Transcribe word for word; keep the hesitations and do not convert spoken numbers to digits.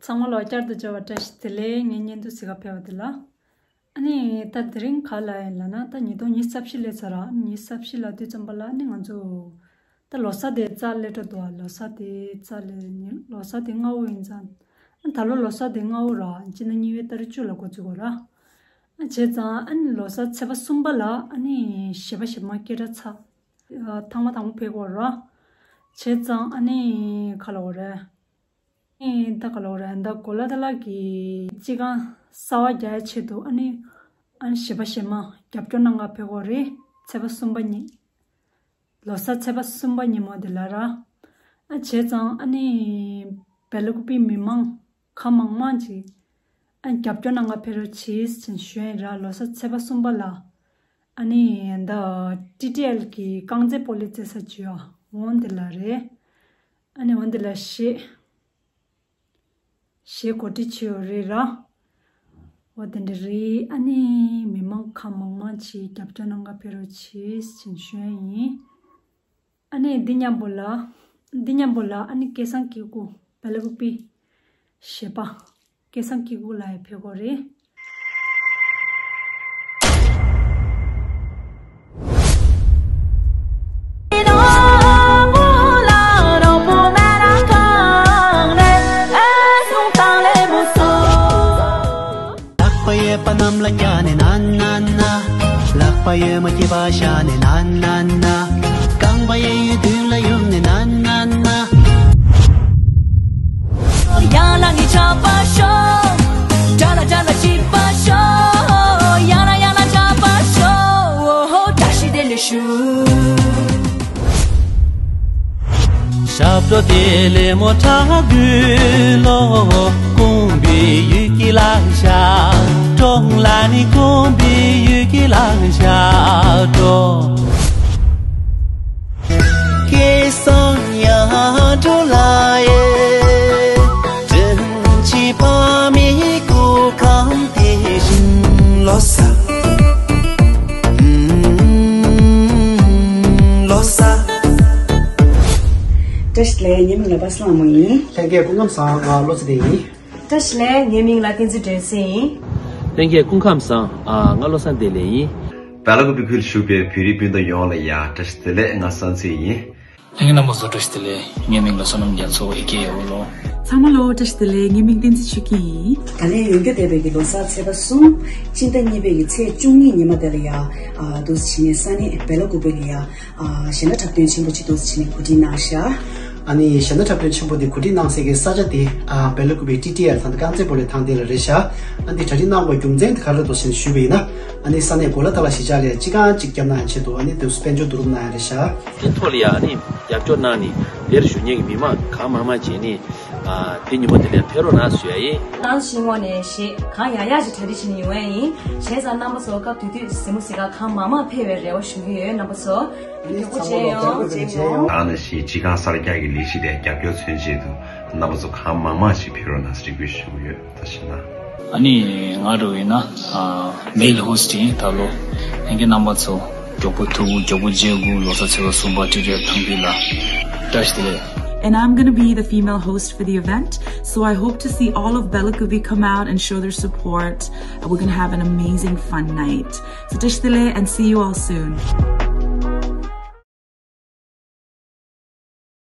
ཚང་མ་ལ་བསྐྱར་དུ་འབྱོར་བ་བཀྲ་ཤིས་བདེ་ལེགས། ངའི་བརྙན་ཐུང་གཟིགས་ག་ཕེབས་པ་དེ་ལ། ཨ་ནི་ད་དེ་རིང་ག་ལ་ཡིན་ལབ་ན། ད་ཉིས་སྟོང་ཉི་ཤུ་རྩ་བཞི་སླེབས་ཚར་ར། ཉི་ཤུ་རྩ་བཞི་ལ་དུས་ཙམ་པ་ལ་ཨ་ནི་ང་ཚོ་ད་ལོ་གསར་དེ་རྩ་སླེབས་འགྲོ་འདུག་ཨ། ལོ་གསར་དེ་རྩ་སླེབས་ནི་ལོ་གསར་དེ་སྔ་བོ་ཡིན་ཙང་། ཨ་ད་ལོ་ལོ་གསར་དེ་སྔ་བོ་ར། སྤྱི་ཟླ་གཉིས་པའི་ཏ་རིག་བཅུ་ལ་འགོ་བཙུགས་གོ་ར། ཨ་བྱས་ཙང་ཨ་ནི་ལོ་གསར་ཚེས་པ་གསུམ་པ་ལ་ཨ་ནི་གཞས་པ་གཞས་མ་སྐད་གྲགས་ཚ་ཐེངས་མ་དང་པོ་ཕེབས་གོ་ར། བྱས་ཙང་ཨ་ནི་ག་ལབ་དགོས་རེད། ཨེ་ད་ག་ལབ་དགོས་རེད། ད་གོ་ལ་ཐ་ལག་གི་སྤྱི་ཁང་གསར་པ་རྒྱག་ཡའི་ཆེད་དུ་ཨ་ནི་ཨ་ནི་གཞས་པ་གཞས་མ་རྒྱབ་སྐྱོར་གནང་ག་ཕེབས་གོ་རེད། ཚེས་པ་གསུམ་པ་ཉིན། ལོ་གསར་ཚེས་པ་གསུམ་པ་ཉིན་མོ་དེ་ལ་ར། ཨ་བྱས་ཙང་ཨ་ནི་སྦེལ་ཀོབ་པི་མི་མང་གང་མང་མང་ཅིག་ཨ་རྒྱབ་སྐྱོར་གནང་ག་ཕེབས་རོགས་བྱེད་ཟེར་ཞུ་ཡ་ཡིན་ར། ལོ་གསར་ཚེས་པ་གསུམ་པ་ལ་ཨ་ནི་ད་ཊི་ཊི་ཨེལ་གི་རྐང་རྩེད་སྤོ་ལོ་རྩེ་ས་ཅིག་ཡོད། འོ་དེ་ལ་རེད། ཨ་ནི་འོ་དེ་ལ་གཞས་གཞས་གོ་སྒྲིག་བྱས་ཡོད་རེད་ར། འོ་དེ་འདྲ་རེད། ཨ་ནི་མི་མང་གང་མང་མང་ཅིག་རྒྱབ་སྐྱོར་གནང་ག་ཕེབས་རོགས་བྱེད་ཟེར་ཞུ་ཡ་ཡིན། ཨ་ནི་འདི་མཉམ་པོ་ལ། འདི་མཉམ་པོ་ལ་ཨ་ནི་སྐལ་བཟང་སྐྱིད་སྐུ། སྦེལ་ཀོབ་པི་གཞས་པ་སྐལ་བཟང་སྐྱིད་སྐུ་ལགས་ཡང་ཕེབས་གོ་རེད། ལག་པ་གཡས་པ་གནམ་ལ་བཀྱག་ནས་ན་ན་ན། ལག་པ་གཡོན་མ་སྐེད་པ་བཞག་ནས་ན་ན་ན། རྐང་པ་གཡས་གཡོན་མདུན་ལ་གཡུག་ནས་ན་ན་ན། ཡང་ལ་ངའི་ཆགས་པ་ཤོག་དགྲ་ལ་དགྲ་ལ་གཅིག་པ་ཤོག་ཡང་ལ་ཡང་ལ་ཆགས་པ་ཤོག་བཀྲ་ཤིས་བདེ་ལེགས་ཞུ། ཞབས་བྲོ་དེ་ལས་མོ་ཁྲ་གུ་ལོ། ཀོང་པི་ཡུལ་གྱི་ལ་ཤག་ཀྲོང་ལ་ནི་ཀོང་པི་ཡུལ་གྱི་ལ་ཤག་ཀྲོ། སྐལ་བཟང་ཡར་འགྲོ་ལ་ཡེ། དྲིན་ཆེན་ཕ་མའི་སྐུ་ཁམས་བདེ་ཞིང་ལོ་གསར། ལོ་གསར། བཀྲ་ཤིས་བདེ་ལེགས། ངའི་མིང་ལ་པ་སངས་ལྷ་མོ་ཡིན། ལྷན་རྒྱས་སྐུ་ཁམས་བཟང་། ང་བློ་ཚེ་བདེ་ཡིན། བཀྲ་ཤིས་བདེ་ལེགས། ངའི་མིང་ལ་བསྟན་འཛིན་སྒྲོན་གསལ་ཡིན། ལྷན་རྒྱས་སྐུ་ཁམས་བཟང་། ཨ་ང་བློ་བཟང་བདེ་ལེགས་ཡིན། སྦེལ་ཀོབ་པི་ཁུལ་བཞུགས་པའི་བོད་རིགས་སྤུན་ཟླ་ཡོངས་ལ་ཡང་བཀྲ་ཤིས་བདེ་ལེགས། ང་བསམ་ཚེ་ཡིན། ལྷན་རྒྱས་རྣམ་པ་ཚོ་བཀྲ་ཤིས་བདེ་ལེགས། ངའི་མིང་ལ་བསོད་ནམས་རྒྱ་མཚོ་ཨེ་ཀེ་ཨོ་ལོ། ཚང་མ་ལ་བཀྲ་ཤིས་བདེ་ལེགས། ངའི་མིང་བསྟན་འཛིན་ཆོས་སྐྱིད་ཡིན། ད་ལན་ཡོན་རྒྱ་འདས་པའི་གི་ལོ་གསར་ཚེས་པ་གསུམ། སྤྱི་ཟླ་གཉིས་པའི་གི་ཚེས་བཅུ་གཉིས་ཉི་མ་དེ་ལ་ཡ། ཨ་འདུག་སེ་བྱས་ནས་ས་གནས་སྦེལ་ཀོབ་པི་ལ་ཡ། ཨ་གཞས་སྣ་འཁྲབ་སྟོན་ཆེན་པོ་ཅིག་འདུག་སེ་བྱས་ནས་གོ་སྒྲིག་གནང་ཤག་ཨ་ནི་གཞས་སྣ་འཁྲབ་སྟོན་ཆེན་པོ་འདི་གོ་སྒྲིག་གནང་སའི་གི་ས་ཆ་དེ་ཨ་སྦེལ་ཀོབ་པི་ཊི་ཊི་ཨེལ་ཐང་དང་རྐང་རྩེད་སྤོ་ལོའི་ཐང་དེ་ལ་རེད་ཤག་ཨ་འདི་གྲ་སྒྲིག་གནང་དགོས་རྒྱུ་མཚན་དེ་ག་རེ་རེད་འདུག་ཟེར་ནས་ཞུས་པ་ཡིན་ན། ཨ་ནི་ས་གནས་གོ་ལ་ཐ་ལ་གཞིས་ཆགས་ལ་སྤྱི་ཁང་གཅིག་བརྒྱབ་གནང་ཡ་ཆེད་དུ་ཨ་ནི་འདུག་སེ་དཔལ་འབྱོར་བསྡུ་རུབ་གནང་ཡ་རེད་ཤག་དེ་ཐོག་ལ་ཡ་ཨ་ནི་རྒྱབ་སྐྱོར་གནང་ནས་དེར་བཞུགས་མཁན་གྱི་མི་མང་གང་མང་མང་བྱས་ནས་ཨ་དེ་ཉིན་མོ་དེ་ལ་ཕེབས་རོགས་གནང་ཞུ་ཡ་ཡིན། རྣམ་པ་ཚོ་ངོས་ནས་གཞས་གང་ཡག་ཡག་ཅིག་གྲ་སྒྲིག་བྱས་ནས་ཡོང་ཡ་ཡིན། བྱས་ཙང་རྣམ་པ་ཚོ་སྐབས་དེ་དུས་གཟིགས་མོ་གཟིགས་ག་གང་མང་མང་ཕེབས་པའི་རེ་བ་ཞུ་གི་ཡོད། རྣམ་པ་ཚོ་མགྱོགས་པོ་མཇལ་ཡོང་། མཇལ་ཡོང་། ཨ་ནི་གཞིས་ཁང་གསར་རྒྱག་གི་ལས་གཞི་དེ་རྒྱབ་སྐྱོར་མཚོན་ཆེད་དུ་རྣམ་པ་ཚོ་གང་མང་མང་ཞིག་ཕེབས་རོགས་གནང་ཟེར་འབོད་སྐུལ་ཞུ་གི་ཡོད། ད་ཕྱིན་ན། ཨ་ནི་ང་འདྲ་བོ་ཡིན་ན་ཨ་མེལ་ཧོ་སི་ཊི་ཡིན། ད་ལོ་ལྷན་རྒྱས་རྣམ་པ་ཚོ་མགྱོགས་པོ་ཐུག་མགྱོགས་པོ་མཇལ་དགོས། ལོ་གསར་ཚེས་པ་གསུམ་པ་ཊི་ཊི་ཨེལ་ཐང་འདི་ལ་བཀྲ་ཤིས་བདེ་ལེགས། And I'm gonna be the female host for the event, so I hope to see all of Belakuvy come out and show their support. We're gonna have an amazing fun night. So བཀྲ་ཤིས་བདེ་ལེགས། And see you all soon.